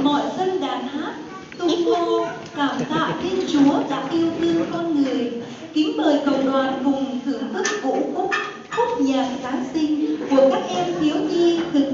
Mọi dân đàn hát tung hô cảm tạ Thiên Chúa đã yêu thương con người. Kính mời cộng đoàn cùng thưởng thức vũ khúc Khúc nhạc Giáng sinh của các em thiếu nhi thực